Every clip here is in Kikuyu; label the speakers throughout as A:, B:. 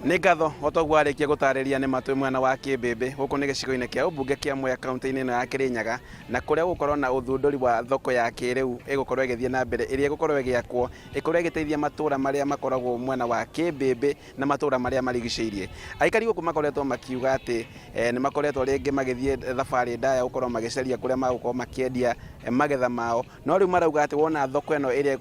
A: Nĩ ngatho o toguo arĩkia gũtarĩria nĩ matwĩ mwena wa Kĩmbĩmbĩ. Gũkũ nĩ gĩcigo-inĩ kĩa ũmbunge kĩa Mwea kaunti-inĩ ĩno ya Kĩrĩnyaga, na kũrĩa gũgũkorwo na ũthundũri wa thoko ya kĩrĩu ĩgũkorwo ĩgĩthiĩ na mbere ĩrĩa ĩgũkorwo ĩgĩakwo ĩkorwo ĩgĩteithia matũra marĩa makoragwo mwena wa Kĩmbĩmbĩ na matũra marĩa marigicĩirie. Aikari gũkũ makoretwo makiuga atĩ nĩ makoretwo rĩngĩ magĩthiĩ thabarĩ ndaya gũkorwo magĩcaria kũrĩa magũkorwo makĩendia magetha mao. No rĩu marauga atĩ wona thoko ĩno ĩrĩa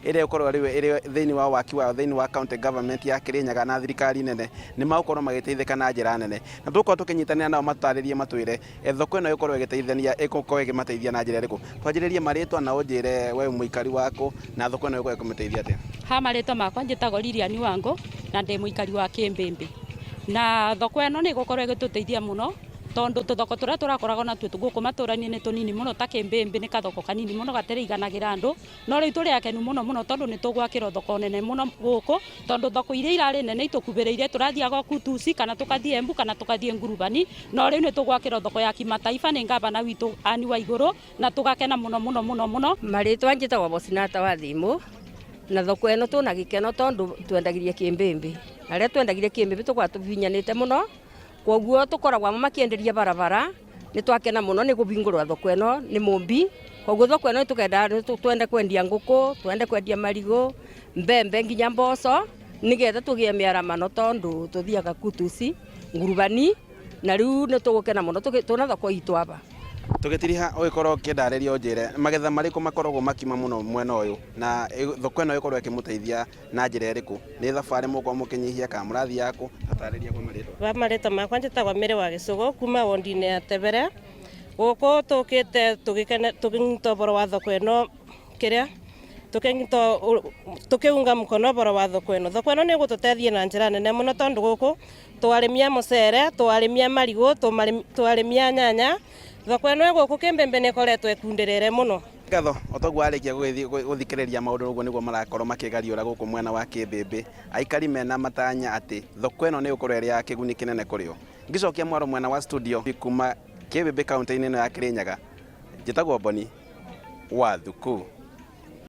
A: ĩrĩa ĩgũkorwo rĩu ĩrĩ thĩinĩ wa waki wayo thĩinĩ wa county government ya Kĩrĩnyaga na thirikari nene, nĩ magũkorwo magĩteithĩka na njĩra nene. Na tũgũkorwo tũkĩnyitanĩra nao matũtarĩrie matwĩre thoko ĩno ĩgũkorwo ĩgĩteithania ĩgũkorwo ĩkĩmateithia na njĩra ĩrĩkũ. Twanjĩrĩrie marĩtwa na ũnjĩre we wĩ mũikari wa kũ na thoko ĩno ĩgũkorwo ĩkĩmũteithia atĩa.
B: Ha marĩtwa makwa njĩtagwo Lilian Wangũ na ndĩ mũikari wa Kĩmbĩmbĩ. Na thoko ĩno nĩ ĩgũkorwo ĩgĩtũteithia mũno tondũ tũthoko tũrĩa tũrakoragwo natuo gũkũ matũra-inĩ nĩ tũnini mũno ta Kĩmbĩmbĩ nĩ kathoko kanini mũno gatiraiganagĩra andũ. No rĩu tũrĩ akenu mũno mũno tondũ nĩ tũgwakĩrwo thoko nene mũno gũkũ, tondũ thoko iria irarĩ nene itũkuhĩrĩirie tũrathiaga o Kutusi kana tũkathiĩ Embu kana tũkathiĩ Ngurubani, no rĩu nĩ tũgwakĩrwo thoko ya kimataifa nĩ ngavana witũ Anne Waigũrũ na tũgakena mũno mũno mũno mũno.
C: Marĩtwa njĩtagwo Bosinata wa Thimũ, na thoko ĩno twĩna gĩkeno tondũ twendagirie kĩmbĩmbĩ, na rĩrĩa twendagirie kĩmbĩmbĩ tũkoragwo tũbibinyĩnĩte mũno, Kwoguo tũkoragwo amwe makĩenderia barabara, nĩ twakena mũno nĩ kũhingũrwo thoko ĩno nĩ Mũmbi, kwoguo thoko ĩno nĩ twende kwendia ngũkũ, twende kwendia marigũ, mbembe nginya mboco, nĩgetha tũgĩe mĩaramano tondũ tũthiaga Kutusi, Ngurubani, na rĩu nĩ tũgũkena mũno twĩna thoko itũ aba.
A: Tũgĩtiriha ũgĩkorwo ũkĩndarĩria ũnjĩre magetha marĩkũ makoragwo makiuma mũno mwena ũyũ na thoko ĩno ĩkorwo ĩkĩmũteithia na njĩra ĩrĩkũ? Nĩ thabarĩ mũgũkorwo mũkĩnyihia kana mũrathiaga kũ? Tatarĩria kwa marĩtwa.
D: Kwa marĩtwa makwa njĩtagwo Mary wa Gĩcũgũ kuma wondi-inĩ ya Tebere. Gũkũ tũkĩte tũkĩnyita ũboro wa thoko ĩno kĩrĩa tũkĩnyita tũkĩunga mkono ũboro wa thoko ĩno. Thoko ĩno nĩ ĩgũtũteithia na njĩra nene mũno tondũ gũkũ twarĩmia mũcere, twarĩmia marigũ, twarĩmia nyanya. Thoko ĩno ĩ gũkũ Kĩmbĩmbĩ nĩ ĩkoretwo ĩkundĩrĩre mũno.
A: Ngatho, o toguo warĩkia gũthikĩrĩria maũndũ ũguo nĩguo marakorwo makĩgariũra gũkũ mwena wa Kĩmbĩmbĩ, aikari mena matanya atĩ thoko ĩno nĩ ĩgũkorwo ĩrĩ ya kĩguni kĩnene kũrĩ o. Ngĩcokia mwaro mwena wa studio kuma Kĩmbĩmbĩ kaũntĩ-inĩ ĩno ya Kĩrĩnyaga, njĩtagwo Boni wa Thuku.